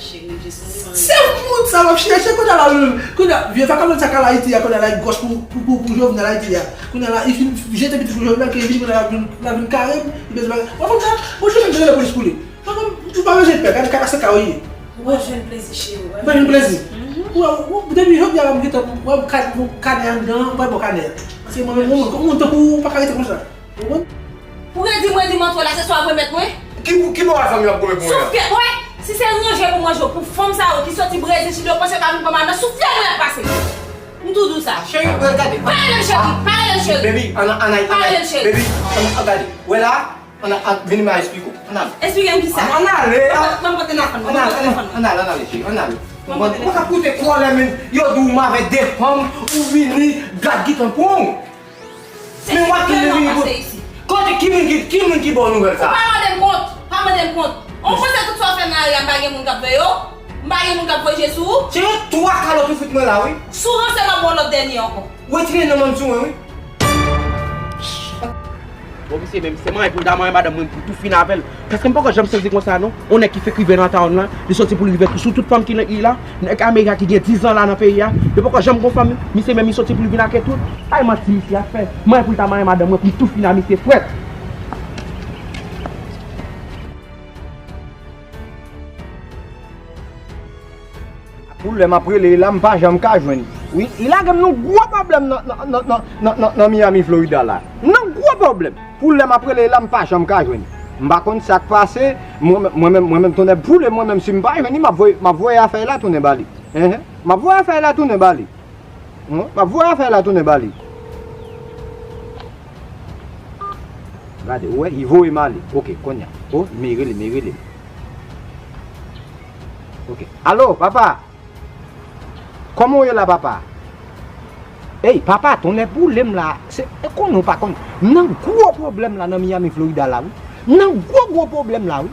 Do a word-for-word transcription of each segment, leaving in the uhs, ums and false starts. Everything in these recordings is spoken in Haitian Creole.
cheri, je suis désolée. Se moun sa w ap chèche kounye a la menm. Kounye a, vye vakabon sa k al Ayiti a, kounye a la, li gwòs pou, pou, pou, pou Jovenel Ayiti a. Kounye a la, li fin jete pitit pou Jovenel, ke li vin kounye a la, vin, la vin kare m, li bezwen bagay. Mwen, fòk sa, mwen, Jovenel, te rele polis pou li. Mwen, mwen, ou pa bezwen pè, gade kaka se ka w ye. Ou pa jwenn plezi, cheri, w pa jwenn plezi. Ou, ou, depi jodi a, m gentan, w ap gade kanè anndan, w ap kanè. Paske mwen, mwen, mwen, mwen, tankou ou pa ka rete konsa. Ou konprann? Ou redi m, redi m antre la, se sa w ap remèt mwen? Ki, ki bò a zanmi w ap goumen pou mwen an? Souflèt, wè! Si se ranje pou manje w, pou fanm sa yo ki soti Brezil, si yo panse yo ka vin pran m nan souflèt mwen y ap pase. M tou di w sa. Cheri, wè, gade. Pa rele m cheri, pa rele m cheri. Baby, ann, ann, ann, pa rele m cheri. Baby, ann, ann, gade. Wè la, ann, ann, vini m a esplike w. Ann ale. Esplike m kisa? Ann, ann ale. Mwen, mwen pote telefòn mwen, mwen pote telefòn mwen. Ann ale, ann ale, cheri, ann ale. Mwen pote telefòn mwen. Ou ka koute kòlè, men yo di w m avèk de fanm, ou vini, gad ki tan pran w. Men w ap vin vini pou. Kote ki moun ki, ki moun ki ba w nouvèl sa? Pa mande m kont, pa mande m kont. Ou panse tout sa w fè nan lari a m pa gen moun k ap veye w? M pa gen moun k ap voye je sou ou? Se yon twa kalòt ou fout mwen la, wi. Si w ranse m ap ba w lòt dènye ankò. Retire nan men m sou mwen, wi. Bon, misye menm, se manyen pou l ta manyen madanm mwen pou tou fini avè l. Paske m poko janm sezi konsa, non. On nèg ki fèk rive nan town lan, li soti pou l rive sou tout fanm ki nan il la. Nèg Amerika ki gen diz an la nan peyi a, yo poko janm gon fanm, misye menm, li soti pou l vin ak tout. Ay, manti misye ap fè. Manyen pou l ta manyen madanm mwen pou m tou fini a misye frèt. Pou lè m ap rele la, m pa janm ka jwenn. Wi, li lage m nan gwo pwoblèm nan, nan, nan, nan, nan, nan, nan Miami, Florida la. Nan gwo pwoblèm. Pou lè m ap rele la, m pa janm ka jwenn. M pa konn sa k pase. Mwen menm, mwen menm, mwen menm, tonnè boule, mwen menm, si m pa jwenn li, m ap voye, m ap voye afè la tounen ba li. Enhen. M ap voye afè la tounen ba li. Hm? M ap voye afè la tounen ba li. Gade, ou wè, li voye m ale. Oke, kounye a. O, men rele, men rele. Oke. Alo, papa! Kòman w ye la, papa? Ey, papa, tonnè boule m la. Se, e konnen w pa konn. M nan gwo pwoblèm la nan Miami, Florida la, wi. M nan gwo, gwo pwoblèm la, wi.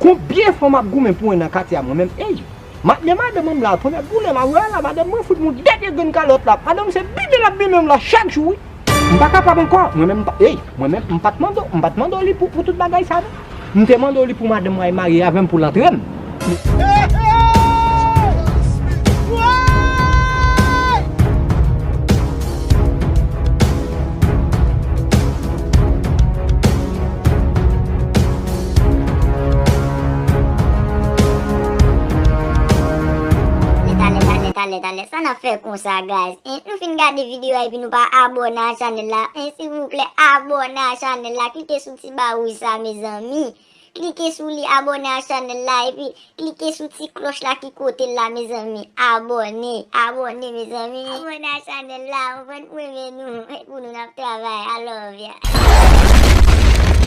Konbyen fwa m ap goumen pou mwen nan katye a mwen menm? Ey! M ap men madanm mwen la, tonnè boule m a wè la, madanm mwen fout m yon dènye grenn kalòt la. Madanm se bimen l ap bimen m la chak jou, wi. M pa kapab ankò. Mwen menm, m pa, ey, mwen menm, m pa t mande w, m pa t mande w li pou, pou tout bagay sa, non. M te mande w li pou madanm mwen al marye avè m pou l antre m. Talè, talè, talè, talè, sa n ap fè konsa, guys? En, nou fin gade videyo a epi nou pa abòne a chanèl la. En, silvouplè, abòne a chanèl la. Klike sou ti ba wouj sa, mezanmi. Klike sou li, abòne a chanèl la, epi klike sou ti klòch la ki kote l la, mezanmi. Abòne, abòne, mezanmi. Abòne a chanèl la, ou konprann, pou renmen nou, e pou nou n ap travay. I love ya.